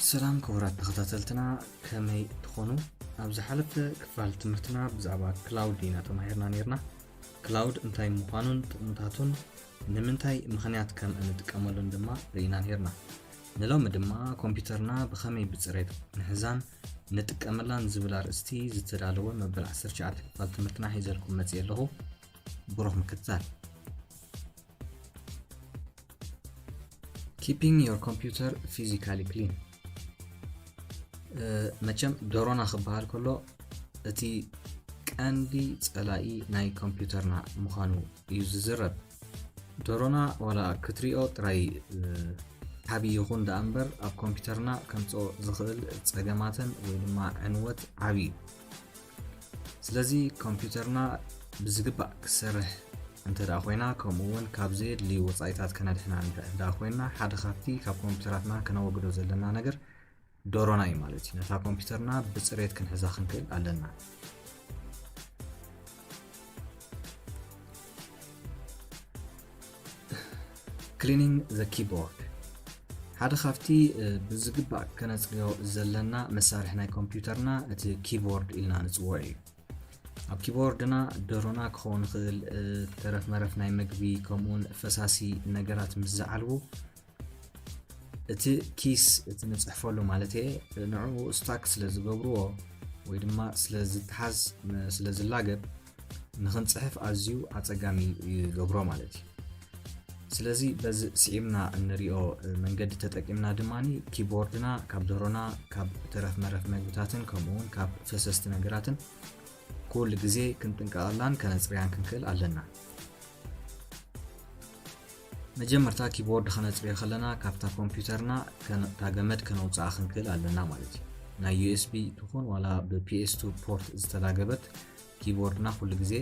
ሰላም ክቡራት ተኸታተልትና፣ ከመይ ትኾኑ? ኣብ ዝሓለፈ ክፋል ትምህርትና ብዛዕባ ክላውድ ኢና ተማሂርና ነይርና። ክላውድ እንታይ ምዃኑን ጥቕምታቱን ንምንታይ ምኽንያት ከም እንጥቀመሉን ድማ ርኢና ነይርና። ንሎሚ ድማ ኮምፒውተርና ብኸመይ ብፅሬት ንሕዛን ንጥቀመላን ዝብል ኣርእስቲ ዝተዳለወ መበል ዓሰርተ ትሽዓተ ክፋል ትምህርትና ሒዘልኩም መፅየ ኣለኹ። ብሩኽ ምክትታል። Keeping your computer physically clean። መቸም ዶሮና ክበሃል ከሎ እቲ ቀንዲ ጸላኢ ናይ ኮምፒውተርና ምዃኑ እዩ ዝዝረብ። ዶሮና ዋላ ክትሪኦ ጥራይ ዓብዪ ይኹን ደኣ እምበር ኣብ ኮምፒውተርና ከምጽኦ ዝኽእል ጸገማትን ወይ ድማ ዕንወት ዓብዪ እዩ። ስለዚ ኮምፒውተርና ብዝግባእ ክትሰርሕ እንተ ደኣ ኮይና፣ ከምኡ እውን ካብ ዘየድልዩ ወጻኢታት ከነድሕና እንተ ደኣ ኮይና፣ ሓደ ካብቲ ካብ ኮምፒውተራትና ከነወግዶ ዘለና ነገር ዶሮና እዩ ማለት እዩ። ነታ ኮምፒውተርና ብጽሬት ክንሕዛ ክንክእል ኣለና። Cleaning the keyboard ሓደ ካብቲ ብዝግባእ ከነጽርዮ ዘለና መሳርሒ ናይ ኮምፒውተርና እቲ ኪቦርድ ኢልና ንጽውዖ እዩ። ኣብ ኪቦርድና ደሮና ክኸውን ይኽእል፣ ተረፍ መረፍ ናይ መግቢ ከምኡውን ፈሳሲ ነገራት ምስ ዝዓልቡ እቲ ኪስ እቲ ንጽሕፈሉ ማለት እየ ንዕኡ ስታክ ስለ ዝገብርዎ ወይ ድማ ስለ ዝተሓዝ ስለ ዝላገብ ንኽንጽሕፍ ኣዝዩ ኣጸጋሚ ይገብሮ ማለት እዩ። ስለዚ በዚ ስዒብና እንሪኦ መንገዲ ተጠቂምና ድማ ኪቦርድና ካብ ደሮና ካብ ተረፍ መረፍ መግብታትን ከምኡውን ካብ ፈሰስቲ ነገራትን ኩሉ ግዜ ክንጥንቀቐላን ከነጽርያን ክንክእል ኣለና። መጀመርታ ኪቦርድ ከነጽርዮ ከለና ካብታ ኮምፒውተርና እታ ገመድ ከነውፅኣ ክንክእል ኣለና ማለት እዩ። ናይ ዩ ኤስ ቢ ትኹን ዋላ ብ ፒ ኤስ ቱ ፖርት ዝተላገበት ኪቦርድና ኩሉ ግዜ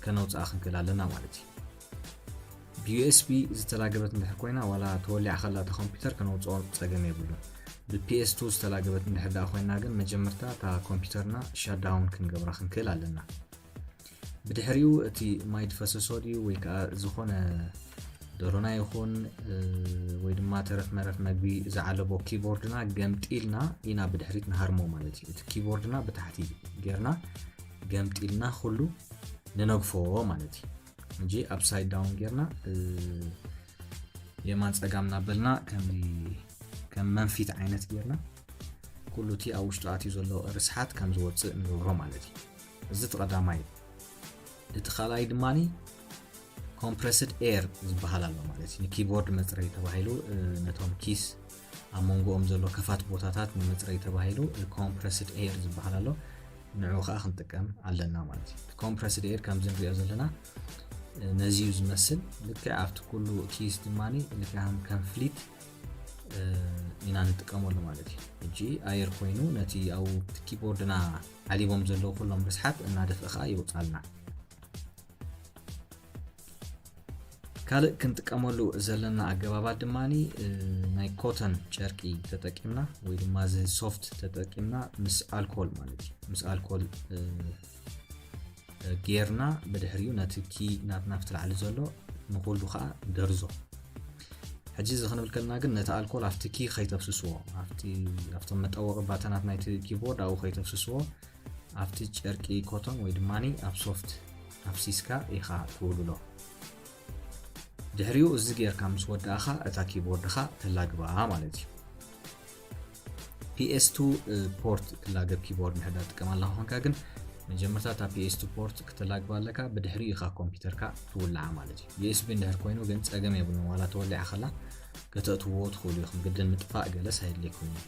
ከነውፅኣ ክንክእል ኣለና ማለት እዩ። ብ ዩ ኤስ ቢ ዝተላገበት እንድሕር ኮይና ዋላ ተወሊዓ ከላ እታ ኮምፒውተር ከነውፅኦ ፀገም የብሉን። ብ ፒ ኤስ ቱ ዝተላገበት እንድሕር ደኣ ኮይና ግን መጀመርታ እታ ኮምፒውተርና ሻዳውን ክንገብራ ክንክእል ኣለና። ብድሕሪኡ እቲ ማይ ዝፈሰሶ ድዩ ወይ ከዓ ዝኾነ ደሮና ይኹን ወይ ድማ ተረፍ መረፍ መግቢ ዝዓለቦ ኪቦርድና ገምጢልና ኢና ብድሕሪት ንሃርሞ ማለት እዩ። እቲ ኪቦርድና ብታሕቲ ጌርና ገምጢልና ኩሉ ንነግፎ ማለት እዩ። እንጂ ኣፕሳይድ ዳውን ጌርና የማን ፀጋም እናበልና ከም መንፊት ዓይነት ጌርና ኩሉ እቲ ኣብ ውሽጡ ኣትዩ ዘሎ ርስሓት ከም ዝወፅእ ንገብሮ ማለት እዩ። እዚ እቲ ቀዳማይ። እቲ ካልኣይ ድማ ኮምፕረስድ ኤር ዝበሃል ኣሎ ማለት እዩ። ንኪቦርድ መፅረይ ተባሂሉ ነቶም ኪስ ኣብ መንጎኦም ዘሎ ከፋት ቦታታት ንምፅረይ ተባሂሉ ኮምፕረስድ ኤር ዝበሃል ኣሎ። ንዑ ከዓ ክንጥቀም ኣለና ማለት እዩ። ኮምፕረስድ ኤር ከምዚ ንሪኦ ዘለና ነዚ እዩ ዝመስል። ልክዕ ኣብቲ ኩሉ ኪስ ድማ ልክዕ ከም ፍሊት ኢና ንጥቀመሉ ማለት እዩ። ሕጂ ኣየር ኮይኑ ነቲ ኣብ ኪቦርድና ዓሊቦም ዘለዉ ኩሎም ርስሓት እናደፍአ ከዓ ይወፅኣልና። ካልእ ክንጥቀመሉ ዘለና ኣገባባት ድማ ናይ ኮተን ጨርቂ ተጠቂምና ወይ ድማ እዚ ሶፍት ተጠቂምና ምስ ኣልኮል ማለት እዩ ምስ ኣልኮል ጌርና ብድሕሪኡ ነቲ ኪ ናትና ኣብቲ ላዕሊ ዘሎ ንኹሉ ከዓ ደርዞ። ሕጂ እዚ ክንብል ከለና ግን ነቲ ኣልኮል ኣብቲ ኪ ከይተፍስስዎ ኣብቶም መጠወቂ ባተናት ናይቲ ኪቦርድ ኣብኡ ከይተፍስስዎ ኣብቲ ጨርቂ ኮቶን ወይ ድማ ኣብ ሶፍት ኣፍሲስካ ኢኻ ትውልሎ። ድሕሪኡ እዚ ጌርካ ምስ ወዳእኻ እታ ኪቦርድኻ ተላግባ ማለት እዩ። ፒ ኤስ ቱ ፖርት ትላገብ ኪቦርድ እንድሕር ትጥቀም ኣለኻ ኮንካ ግን መጀመርታ እታ ፒ ኤስ ቱ ፖርት ክተላግባ ኣለካ። ብድሕሪኡ ኢኻ ኮምፒውተርካ ትውልዓ ማለት እዩ። ዩ ኤስ ቢ እንድሕር ኮይኑ ግን ፀገም የብሉን። ዋላ ተወሊዓ ከላ ከተእትዎ ትኽእሉ ኢኹም። ግድን ምጥፋእ ገለስ ኣየድልየኩም እዩ።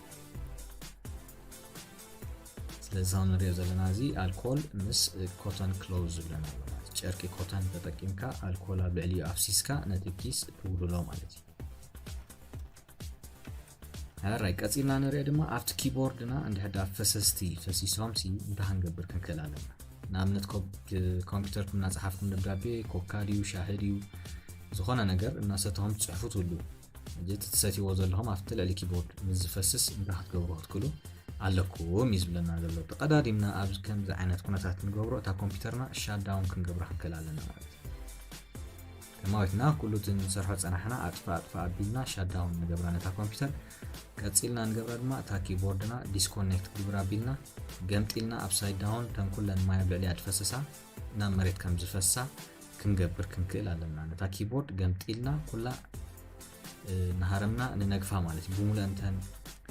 ስለዚ ንሪኦ ዘለና እዚ ኣልኮል ምስ ኮተን ክሎዝ ዝብለና ኣሎ ማለት ጨርቂ ኮተን ተጠቂምካ ኣልኮል ኣብ ልዕሊኡ ኣፍሲስካ ነቲ ኪስ ትውልሎ ማለት እዩ። ሕራይ ቀፂልና ንሪኦ ድማ ኣብቲ ኪቦርድና እንድሕዳ ፈሰስቲ ፈሲሶም ሲ እንታይ ክንገብር ክንክእል ኣለና። ንኣብነት ኮምፒውተርኩም እናፀሓፍኩም ደብዳቤ ኮካ ድዩ ሻሂ ድዩ ዝኾነ ነገር እናሰተኹም ትፅሕፉ ትህሉ። ሕጂ እቲ ትሰትይዎ ዘለኹም ኣብቲ ልዕሊ ኪቦርድ ምስ ዝፈስስ እንታይ ክትገብሩ ክትክእሉ ኣለኩም እዩ ዝብለና ዘሎ። ተቐዳዲምና ኣብዚ ከምዚ ዓይነት ኩነታት ንገብሮ እታ ኮምፒውተርና ሻዳውን ክንገብራ ክንክእል ኣለና ማለት እዩ። ማለትና ኩሉ እቲ ንሰርሖ ጸናሕና ኣጥፋ ኣጥፋ ኣቢልና ሻዳውን ንገብራ ነታ ኮምፒውተር። ቀጺልና ንገብራ ድማ እታ ኪቦርድና ዲስኮኔክት ግብራ ኣቢልና ገምጢልና ኣፕሳይድ ዳውን ተን ኩለን ማይ ኣብ ልዕሊያ ዝፈሰሳ ናብ መሬት ከም ዝፈሳ ክንገብር ክንክእል ኣለና። ነታ ኪቦርድ ገምጢልና ኩላ ንሃረምና ንነግፋ ማለት እዩ። ብሙሉእ እንተን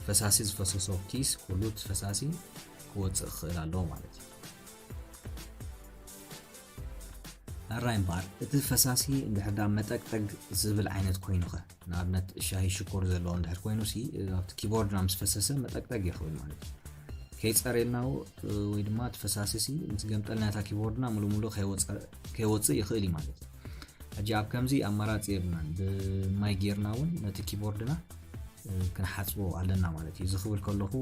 ፈሳሲ ዝፈሰሶ ኪስ ኩሉ እቲ ፈሳሲ ክወፅእ ክኽእል ኣለዎ ማለት እዩ። ኣራይ እምበኣር እቲ ፈሳሲ እንድሕር ዳ መጠቅጠግ ዝብል ዓይነት ኮይኑኸ፣ ንኣብነት ሻሂ ሽኮር ዘለዎ እንድሕር ኮይኑ ሲ ኣብቲ ኪቦርድና ምስ ፈሰሰ መጠቅጠግ ይኽእል ማለት እዩ። ከይፀርየልና ወይ ድማ እቲ ፈሳሲ ሲ ምስ ገምጠልና እታ ኪቦርድና ሙሉ ሙሉ ከይወፅእ ይኽእል እዩ ማለት እዩ። ሕጂ ኣብ ከምዚ ኣማራፂ የብልናን። ብማይ ጌርና እውን ነቲ ኪቦርድና ክንሓፅቦ ኣለና ማለት እዩ። እዚ ክብል ከለኹ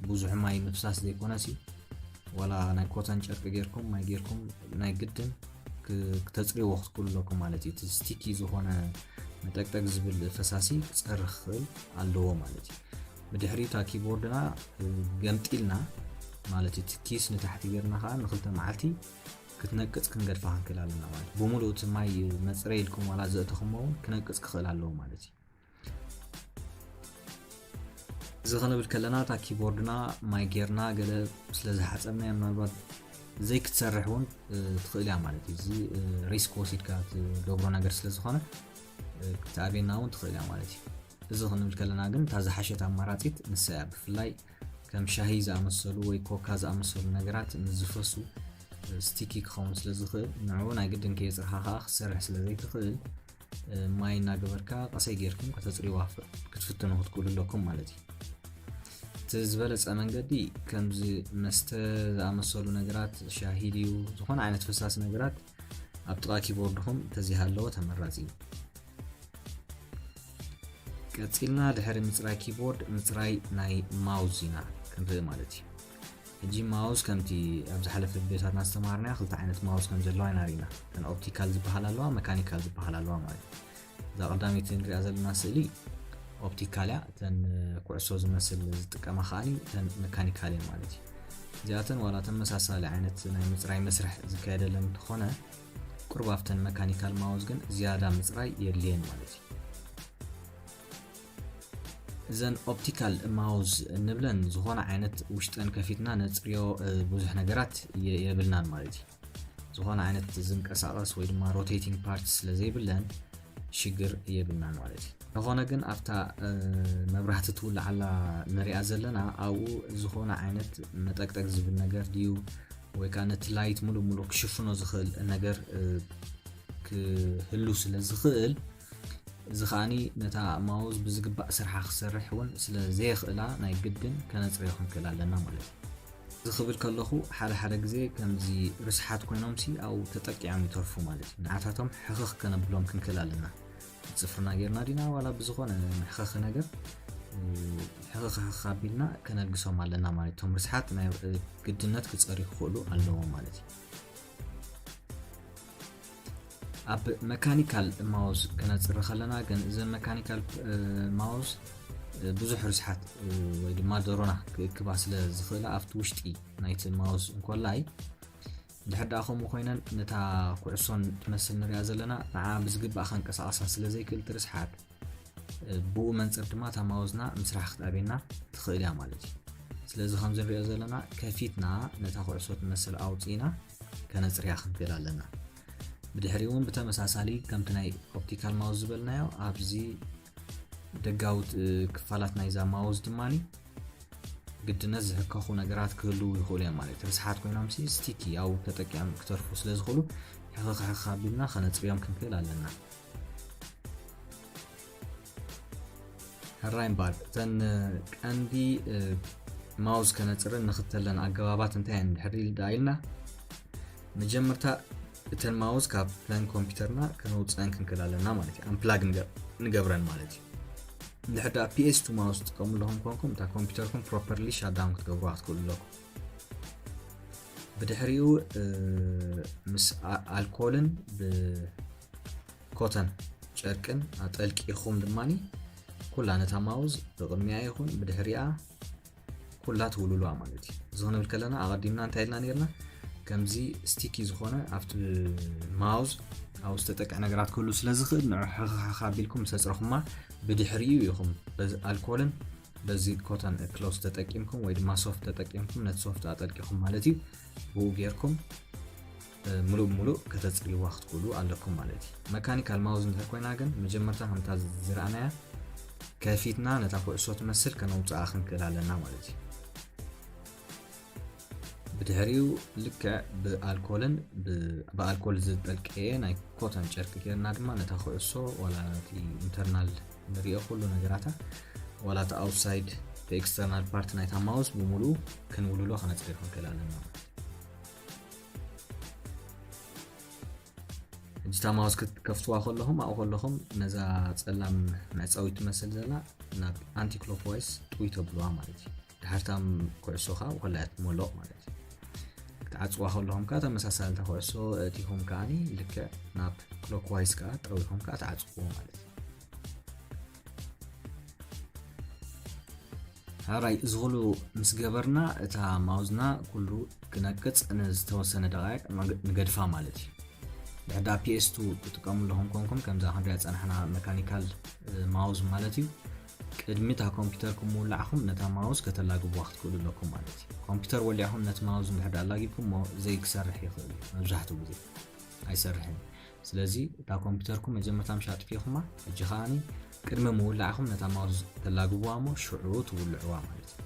ብዙሕ ማይ ምፍሳስ ዘይኮነ ሲ ዋላ ናይ ኮተን ጨርቂ ጌርኩም ማይ ጌርኩም ናይ ግድን ክተፅርይዎ ክትክእሉ ኣለኩም ማለት እዩ። እቲ ስቲኪ ዝኾነ መጠቅጠቅ ዝብል ፈሳሲ ክፀርይ ክኽእል ኣለዎ ማለት እዩ። ብድሕሪ እታ ኪቦርድና ገምጢልና ማለት እቲ ኪስ ንታሕቲ ጌርና ከዓ ንክልተ መዓልቲ ክትነቅፅ ክንገድፋ ክንክእል ኣለና ማለት እዩ። ብሙሉእ እቲ ማይ መፅረይ ኢልኩም ዋላ ዘእተኹሞ እውን ክነቅፅ ክኽእል ኣለዎ ማለት እዩ። እዚ ክንብል ከለና እታ ኪቦርድና ማይ ጌርና ገለ ስለ ዝሓፀብናያ ምናልባት ዘይክትሰርሕ እውን ትኽእል እያ ማለት እዩ። እዚ ሪስክ ወሲድካ ትገብሮ ነገር ስለ ዝኾነ ክትኣብየና እውን ትኽእል እያ ማለት እዩ። እዚ ክንብል ከለና ግን እታ ዝሓሸት ኣማራፂት ንሳ እያ። ብፍላይ ከም ሻሂ ዝኣመሰሉ ወይ ኮካ ዝኣመሰሉ ነገራት ንዝፈሱ ስቲኪ ክኸውን ስለ ዝኽእል ንዕኡ ናይ ግድን ከየፅርኻ ከዓ ክትሰርሕ ስለ ዘይትኽእል ማይ እናገበርካ ቀሰይ ጌርኩም ከተፅርይዋ ክትፍትኑ ክትክእሉ ኣለኩም ማለት እዩ። እቲ ዝበለፀ መንገዲ ከምዚ መስተ ዝኣመሰሉ ነገራት ሻሂ ድዩ ዝኾነ ዓይነት ፈሳሲ ነገራት ኣብ ጥቓ ኪቦርድኹም ተዘይሃለወ ተመራፂ እዩ። ቀፂልና ድሕሪ ምፅራይ ኪቦርድ ምፅራይ ናይ ማውዝ ኢና ክንርኢ ማለት እዩ። ሕጂ ማውዝ ከምቲ ኣብ ዝሓለፈ ቪዲዮታትና ዝተማሃርናዮ ክልተ ዓይነት ማውዝ ከም ዘለዋ ኢና ርኢና። እተን ኦፕቲካል ዝበሃል ኣለዋ፣ መካኒካል ዝበሃል ኣለዋ ማለት እዩ። እዛ ቀዳመይቲ ንሪኣ ዘለና ስእሊ ኦፕቲካል እያ። እተን ኩዕሶ ዝመስል ዝጥቀማ ከዓኒ እተን መካኒካል እየን ማለት እዩ። እዚኣተን ዋላ ተመሳሳሊ ዓይነት ናይ ምፅራይ መስርሕ ዝካየደለን እንተኾነ ቁሩብ ኣብተን መካኒካል ማውዝ ግን ዝያዳ ምፅራይ የድልየን ማለት እዩ። እዘን ኦፕቲካል ማውዝ እንብለን ዝኾነ ዓይነት ውሽጠን ከፊትና ነፅርዮ ብዙሕ ነገራት የብልናን ማለት እዩ። ዝኾነ ዓይነት ዝንቀሳቐስ ወይ ድማ ሮቴቲንግ ፓርት ስለ ዘይብለን ሽግር የብልናን ማለት እዩ። ዝኾነ ግን ኣብታ መብራህቲ ትውልዓላ ንሪኣ ዘለና ኣብኡ ዝኾነ ዓይነት መጠቅጠቅ ዝብል ነገር ድዩ ወይ ከዓ ነቲ ላይት ሙሉ ሙሉ ክሽፍኖ ዝኽእል ነገር ክህሉ ስለ ዝኽእል እዚ ከዓኒ ነታ ማውዝ ብዝግባእ ስርሓ ክሰርሕ እውን ስለ ዘየኽእላ ናይ ግድን ከነፅርዮ ክንክእል ኣለና ማለት እዩ። እዚ ክብል ከለኹ ሓደ ሓደ ግዜ ከምዚ ርስሓት ኮይኖም ሲ ኣብኡ ተጠቂዖም ይተርፉ ማለት እዩ። ንዓታቶም ሕኽኽ ከነብሎም ክንክእል ኣለና። ብፅፍርና ጌርና ዲና ዋላ ብዝኾነ መሕኸኺ ነገር ሕኽኽኽኽ ኣቢልና ከነልግሶም ኣለና ማለት እቶም ርስሓት ናይ ግድነት ክፀርዩ ክኽእሉ ኣለዎም ማለት እዩ። ኣብ መካኒካል ማውዝ ክነፅሪ ከለና ግን እዘን መካኒካል ማውዝ ብዙሕ ርስሓት ወይ ድማ ደሮና ክእክባ ስለ ዝኽእላ ኣብቲ ውሽጢ ናይቲ ማውዝ እንኮላይ ድሕር ደኣ ከምኡ ኮይነን ነታ ኩዕሶን ትመስል ንሪኣ ዘለና ንዓ ብዝግባእ ከንቀሳቐሳ ስለ ዘይክእል እቲ ርስሓት ብኡ መንፅር ድማ እታ ማውዝና ምስራሕ ክትኣብየና ትኽእል እያ ማለት እዩ። ስለዚ ከምዚ ንሪኦ ዘለና ከፊትና ነታ ኩዕሶ ትመስል ኣውፂእና ከነፅርያ ክንክእል ኣለና። ብድሕሪኡ እውን ብተመሳሳሊ ከምቲ ናይ ኦፕቲካል ማውዝ ዝበልናዮ ኣብዚ ደጋዊ ክፋላት ናይዛ ማውዝ ድማ ግድነት ዝሕከኹ ነገራት ክህልዉ ይኽእሉ እዮም ማለት እዩ። ርስሓት ኮይኖም ሲ ስቲኪ ኣብኡ ተጠቂዖም ክተርፉ ስለ ዝኽእሉ ሕኽኽሕኽ ኣቢልና ከነፅርዮም ክንክእል ኣለና። ሕራይ እምበኣር እተን ቀንዲ ማውዝ ከነፅርን ንኽተለን ኣገባባት እንታይ እየን ድሕሪ ኢልና መጀመርታ እተን ማውዝ ካብ ፕላን ኮምፒውተርና ከነውፅአን ክንክእል ኣለና ማለት እዩ። ኣምፕላግ ንገብረን ማለት እዩ። እንድሕር ደኣ ፒኤስ ቱ ማውዝ ትጥቀሙ ኣለኹም ኮንኩም እታ ኮምፒውተርኩም ፕሮፐርሊ ሻዳውን ክትገብሩዋ ክትክእሉ ኣለኩም። ብድሕሪኡ ምስ ኣልኮልን ብኮተን ጨርቅን ኣጠልቂኹም ድማ ኩላ ነታ ማውዝ ብቕድሚያ ይኹን ብድሕሪኣ ኩላ ትውልሉዋ ማለት እዩ። እዚ ክንብል ከለና ኣቐዲምና እንታይ ኢልና ነርና? ከምዚ ስቲኪ ዝኾነ ኣብቲ ማውዝ ኣብ ዝተጠቅዐ ነገራት ክህሉ ስለ ዝኽእል ንዑ ሕኽሕኽ ኣቢልኩም ምስ ኣፅረኹማ ብድሕሪኡ ኢኹም በዚ ኣልኮልን በዚ ኮተን ክሎዝ ተጠቂምኩም ወይ ድማ ሶፍት ተጠቂምኩም ነቲ ሶፍት ኣጠልቂኹም ማለት እዩ። ብኡ ጌርኩም ሙሉእ ሙሉእ ከተፅርይዋ ክትክእሉ ኣለኩም ማለት እዩ። መካኒካል ማውዝ እንድሕር ኮይና ግን መጀመርታ ከምታ ዝረኣናያ ከፊትና ነታ ኩዕሶ ትመስል ከነውፅኣ ክንክእል ኣለና ማለት እዩ። ብድሕሪኡ ልክዕ ብኣልኮልን ብኣልኮል ዝጠልቀየ ናይ ኮተን ጨርቂ ጌርና ድማ ነታ ኩዕሶ ዋላ እቲ ኢንተርናል ንሪኦ ኩሉ ነገራታ ዋላ እቲ ኣውትሳይድ እቲ ኤክስተርናል ፓርት ናይታ ማውስ ብምሉኡ ክንውልሎ ከነፅርዮ ክንክእል ኣለና። እጅታ ማውስ ክትከፍትዋ ከለኹም ኣብኡ ከለኹም ነዛ ፀላም መዕፀዊት ትመስል ዘላ ናብ ኣንቲክሎክዋይስ ጥውይ ተብልዋ ማለት እዩ። ድሓርታም ኩዕሶ ከዓ ወላያ ትመልቕ ማለት እዩ። ክትዓፅዋ ከለኹም ከዓ ተመሳሳልታ ኩዕሶ እቲኹም ከዓኒ ልክዕ ናብ ክሎክዋይስ ከዓ ጠዊኹም ከዓ ትዓፅዎ ማለት እዩ። ሓራይ እዚ ኩሉ ምስ ገበርና እታ ማውዝና ኩሉ ክነቅፅ ንዝተወሰነ ደቃይቅ ንገድፋ ማለት እዩ። ድሕዳ ፒኤስቱ ትጥቀሙ ኣለኹም ኮንኩም ከምዛ ክንሪያ ፀናሕና መካኒካል ማውዝ ማለት እዩ። ቅድሚ እታ ኮምፒውተርኩም ምውላዕኹም ነታ ማውዝ ከተላግብዋ ክትክእሉ ኣለኩም ማለት እዩ። ኮምፒውተር ወሊዕኹም ነቲ ማውዝ እንድሕር ኣላጊብኩም ሞ ዘይክሰርሕ ይኽእል እዩ። መብዛሕትኡ ግዜ ኣይሰርሕን። ስለዚ እታ ኮምፒውተርኩም መጀመርታ ምሽ ኣጥፊኹማ ሕጂ ከዓኒ ቅድሚ ምውላዕኹም ነታ ማውዝ ተላግብዋ እሞ ሽዑ ትውልዕዋ ማለት እዩ።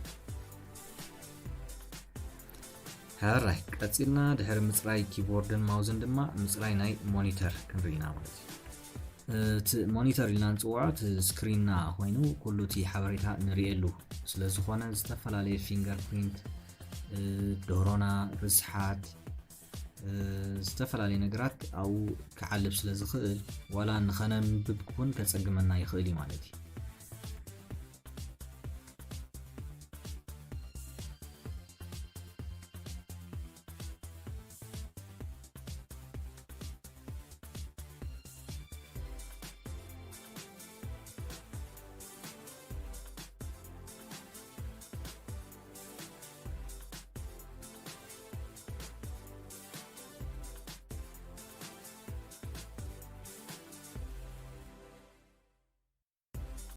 ሕራይ ቀፂልና ድሕሪ ምፅራይ ኪቦርድን ማውዝን ድማ ምፅራይ ናይ ሞኒተር ክንርኢና ማለት እዩ። እቲ ሞኒተር ኢልና ንፅውዖ እቲ ስክሪንና ኮይኑ ኩሉ እቲ ሓበሬታ ንርእየሉ ስለዝኾነ ዝተፈላለየ ፊንገር ፕሪንት፣ ዶሮና፣ ርስሓት፣ ዝተፈላለየ ነገራት ኣብኡ ክዓልብ ስለ ዝኽእል ዋላ ንኸነንብብ እውን ከፀግመና ይኽእል እዩ ማለት እዩ።